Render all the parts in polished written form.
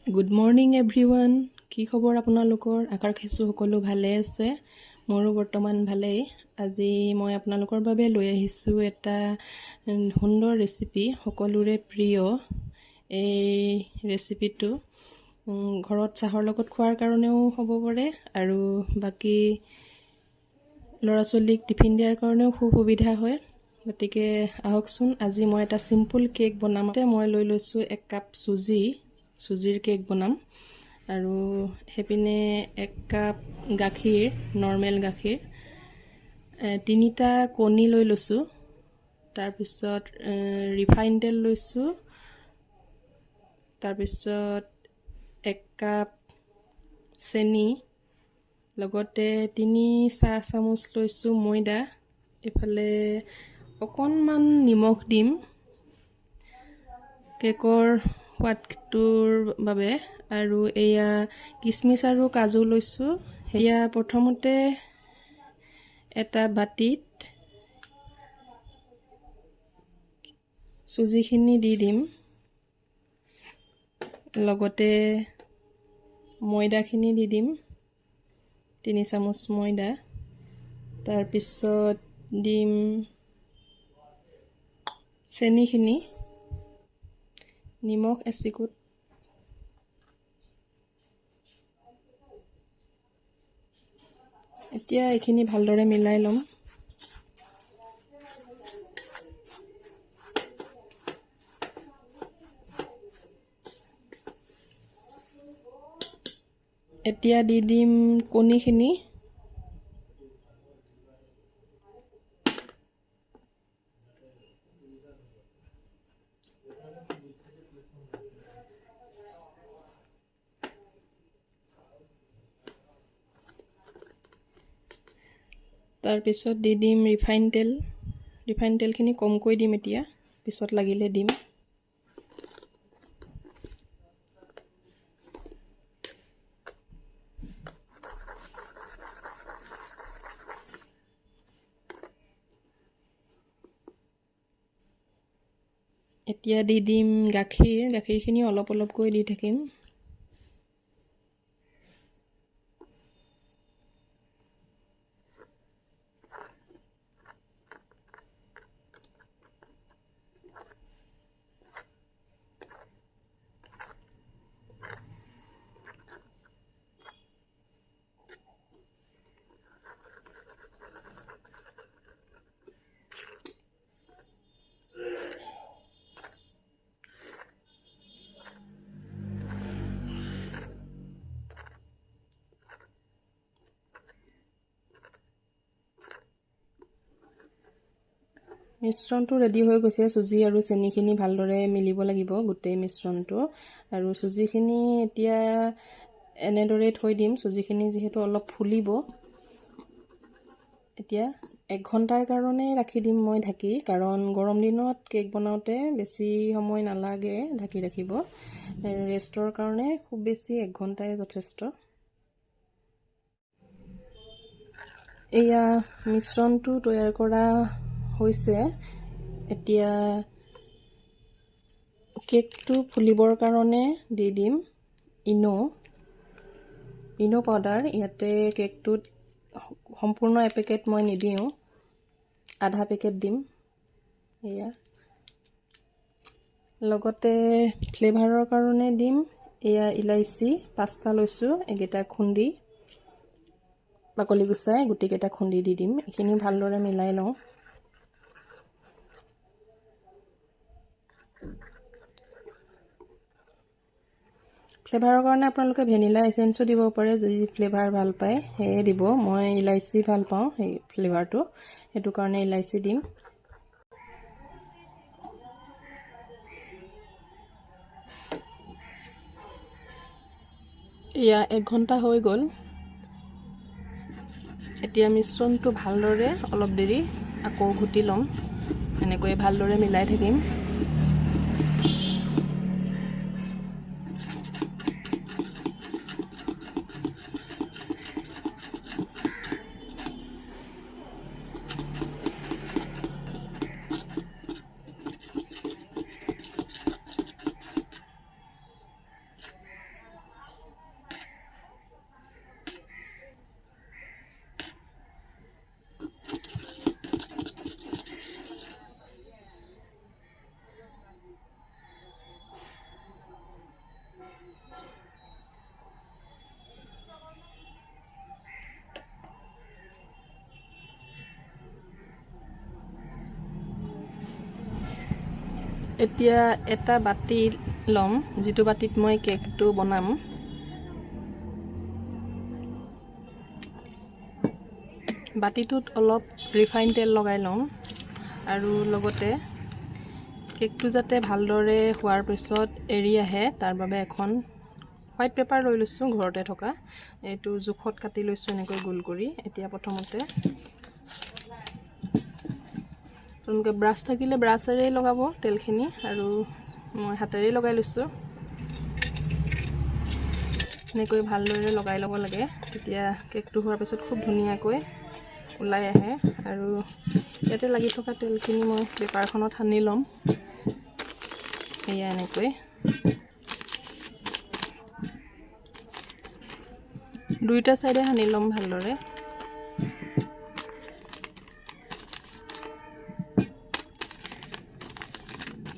Good morning everyone. কি খবৰ আপোনালোকৰ? আশা ৰাখিছোঁ সকলো ভালে আছে। মোৰো বৰ্তমান ভালেই। আজি মই আপোনালোকৰ বাবে লৈ আহিছোঁ এটা সুন্দৰ ৰেচিপি, সকলোৰে প্ৰিয় এই ৰেচিপিটো। ঘৰত চাহৰ লগত খোৱাৰ কাৰণেও হ'ব পাৰে আৰু বাকী ল'ৰা ছোৱালীক টিফিন দিয়াৰ কাৰণেও খুব সুবিধা হয়। গতিকে আহকচোন, আজি মই এটা চিম্পুল কেক বনাম। মই লৈ লৈছোঁ 1 কাপ চুজি, চুজিৰ কেক বনাম। আৰু সেইপিনে 1 কাপ গাখীৰ, নৰ্মেল গাখীৰ, 3টা কণী লৈ লৈছোঁ। তাৰপিছত ৰিফাইন তেল লৈছোঁ। তাৰপিছত 1 কাপ চেনি, লগতে 3 চাহ চামুচ লৈছোঁ ময়দা। এইফালে অকণমান নিমখ দিম কেকৰ সোৱাদটোৰ বাবে। আৰু এয়া কিচমিচ আৰু কাজু লৈছোঁ। সেয়া প্ৰথমতে এটা বাতিত চুজিখিনি দি দিম, লগতে ময়দাখিনি দি দিম, 3 চামুচ ময়দা। তাৰপিছত দিম চেনিখিনি, নিমখ এচিকুট, এতিয়া এইখিনি ভালদৰে মিলাই ল'ম। এতিয়া দি দিম কণীখিনি। তাৰপিছত দি দিম ৰিফাইন তেল। ৰিফাইন তেলখিনি কমকৈ দিম এতিয়া, পিছত লাগিলে দিম। এতিয়া দি দিম গাখীৰ। গাখীৰখিনি অলপ অলপকৈ দি থাকিম। মিশ্ৰণটো ৰেডি হৈ গৈছে। চুজি আৰু চেনিখিনি ভালদৰে মিলিব লাগিব গোটেই মিশ্ৰণটো। আৰু চুজিখিনি এতিয়া এনেদৰেই থৈ দিম। চুজিখিনি যিহেতু অলপ ফুলিব, এতিয়া 1 ঘণ্টাৰ কাৰণে ৰাখি দিম মই ঢাকি, কাৰণ গৰম দিনত কেক বনাওঁতে বেছি সময় নালাগে ঢাকি ৰাখিব। ৰেষ্টৰ কাৰণে খুব বেছি 1 ঘণ্টাই যথেষ্ট। এয়া মিশ্ৰণটো তৈয়াৰ কৰা হৈছে। এতিয়া কেকটো ফুলিবৰ কাৰণে দি দিম ইন', ইন' পাউডাৰ। ইয়াতে কেকটোত সম্পূৰ্ণ এপেকেট মই নিদিওঁ, আধা পেকেট দিম। এয়া লগতে ফ্লেভাৰৰ কাৰণে দিম এয়া ইলাচি 5টা লৈছোঁ। এইকেইটা খুন্দি, বাকলি গুচাই গোটেইকেইটা খুন্দি দি দিম। এইখিনি ভালদৰে মিলাই লওঁ। ফ্লেভাৰৰ কাৰণে আপোনালোকে ভেনিলা এচেঞ্চো দিব পাৰে। যি ফ্লেভাৰ ভাল পায় সেয়ে দিব। মই ইলাচি ভাল পাওঁ সেই ফ্লেভাৰটো, সেইটো কাৰণে ইলাচি দিম। এয়া 1 ঘণ্টা হৈ গ'ল। এতিয়া মিশ্ৰণটো ভালদৰে অলপ দেৰি আকৌ ঘুটি ল'ম। এনেকৈয়ে ভালদৰে মিলাই থাকিম। এতিয়া এটা বাতি ল'ম, যিটো বাতিত মই কেকটো বনাম। বাতিটোত অলপ ৰিফাইন তেল লগাই ল'ম আৰু লগতে কেকটো যাতে ভালদৰে হোৱাৰ পিছত এৰি আহে তাৰ বাবে এখন হোৱাইট পেপাৰ লৈ লৈছোঁ, ঘৰতে থকা। এইটো জোখত কাটি লৈছোঁ এনেকৈ গোল কৰি। এতিয়া প্ৰথমতে আপোনালোকে ব্ৰাছ থাকিলে ব্ৰাছেৰেই লগাব তেলখিনি, আৰু মই হাতেৰেই লগাই লৈছোঁ। এনেকৈ ভালদৰে লগাই ল'ব লাগে, তেতিয়া কেকটো হোৱাৰ পিছত খুব ধুনীয়াকৈ ওলাই আহে। আৰু ইয়াতে লাগি থকা তেলখিনি মই পেপাৰখনত সানি ল'ম। এয়া এনেকৈ দুয়োটা চাইডে সানি ল'ম ভালদৰে।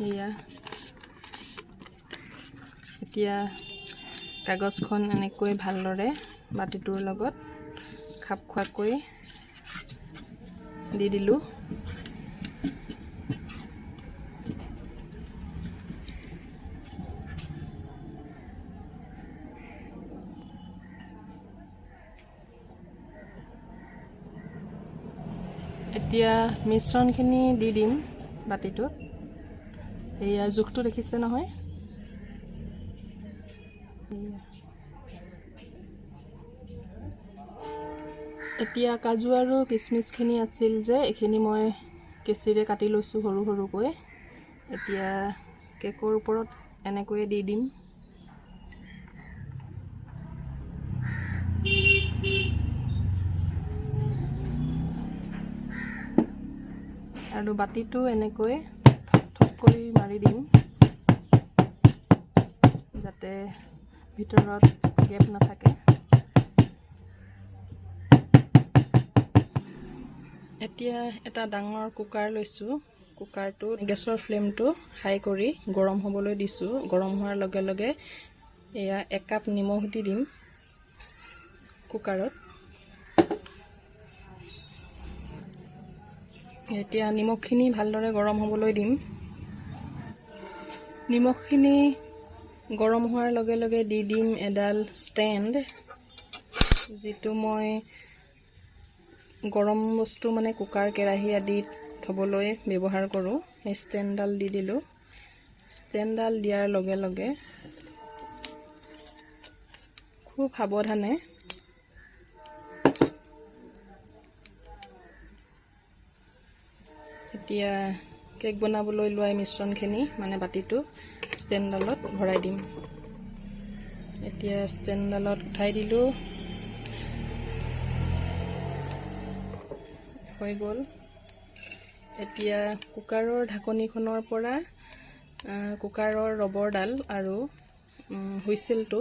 এয়া এতিয়া কাগজখন এনেকৈ ভালদৰে বাতিটোৰ লগত খাপ খোৱাকৈ দি দিলোঁ। এতিয়া মিশ্ৰণখিনি দি দিম বাতিটোত। এয়া জোখটো দেখিছে নহয়? এতিয়া কাজু আৰু কিচমিচখিনি আছিল যে, এইখিনি মই কেঁচিৰে কাটি লৈছোঁ সৰু সৰুকৈ। এতিয়া কেকৰ ওপৰত এনেকৈয়ে দি দিম। আৰু বাতিটো এনেকৈ থপ থপ কৰি মাৰি দিম, যাতে ভিতৰত গেপ নাথাকে। এতিয়া এটা ডাঙৰ কুকাৰ লৈছোঁ। কুকাৰটো গেছৰ ফ্লেমটো হাই কৰি গৰম হ'বলৈ দিছোঁ। গৰম হোৱাৰ লগে লগে এয়া 1 কাপ নিমখ দি দিম কুকাৰত। এতিয়া নিমখখিনি ভালদৰে গৰম হ'বলৈ দিম। নিমখখিনি গৰম হোৱাৰ লগে লগে দি দিম এডাল ষ্টেণ্ড, যিটো মই গৰম বস্তু মানে কুকাৰ, কেৰাহী আদিত থ'বলৈ ব্যৱহাৰ কৰোঁ। সেই ষ্টেণ্ডডাল দি দিলোঁ। ষ্টেণ্ডডাল দিয়াৰ লগে লগে খুব সাৱধানে এতিয়া কেক বনাবলৈ লোৱা মিশ্ৰণখিনি মানে বাতিটো ষ্টেণ্ডডালত ভৰাই দিম। এতিয়া ষ্টেণ্ডডালত উঠাই দিলোঁ, হৈ গ'ল। এতিয়া কুকাৰৰ ঢাকনিখনৰ পৰা কুকাৰৰ ৰবৰডাল আৰু হুইচেলটো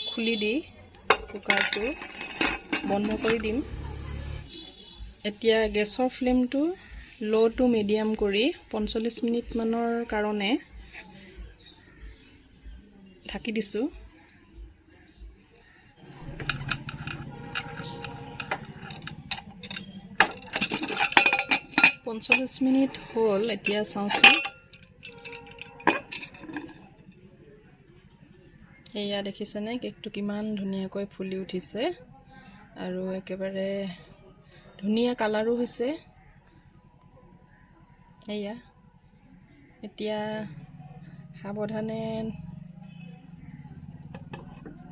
খুলি দি কুকাৰটো বন্ধ কৰি দিম। এতিয়া গেছৰ ফ্লেমটো ল' টু মিডিয়াম কৰি 45 মিনিটমানৰ কাৰণে ঢাকি দিছোঁ। 45 মিনিট হ'ল, এতিয়া চাওঁচোন। এয়া দেখিছেনে কেকটো কিমান ধুনীয়াকৈ ফুলি উঠিছে আৰু একেবাৰে ধুনীয়া কালাৰো হৈছে। এয়া এতিয়া সাৱধানে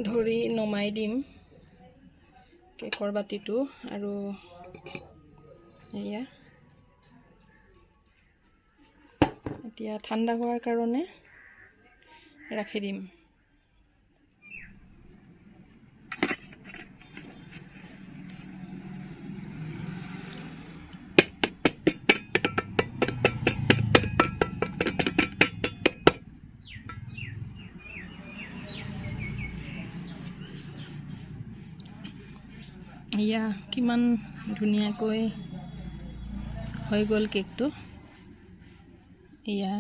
ধৰি নমাই দিম কেকৰ বাতিটো। আৰু এয়া এতিয়া ঠাণ্ডা হোৱাৰ কাৰণে ৰাখি দিম। এয়া কিমান ধুনীয়াকৈ হৈ গ'ল কেকটো। এয়া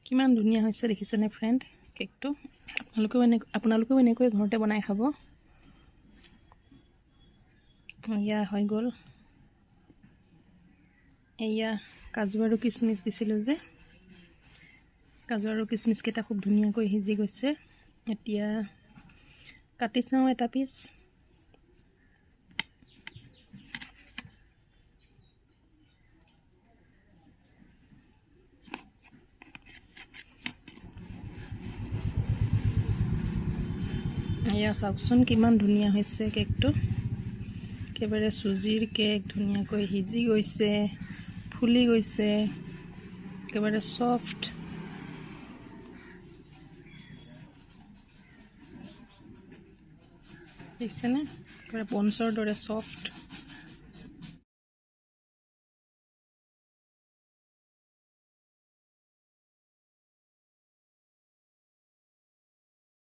কিমান ধুনীয়া হৈছে দেখিছেনে ফ্ৰেণ্ড কেকটো। আপোনালোকেও এনেকৈ ঘৰতে বনাই খাব। এয়া হৈ গ'ল। এয়া কাজু আৰু কিচমিচ দিছিলোঁ যে, কাজু আৰু কিচমিচকেইটা খুব ধুনীয়াকৈ সিজি গৈছে। এতিয়া কাটি চাওঁ এটা পিচ। এয়া চাওকচোন কিমান ধুনীয়া হৈছে কেকটো। একেবাৰে চুজিৰ কেক, ধুনীয়াকৈ সিজি গৈছে, ফুলি গৈছে, একেবাৰে চফ্ট। দেখিছেনে? একেবাৰে পঞ্চৰ দৰে চফ্ট।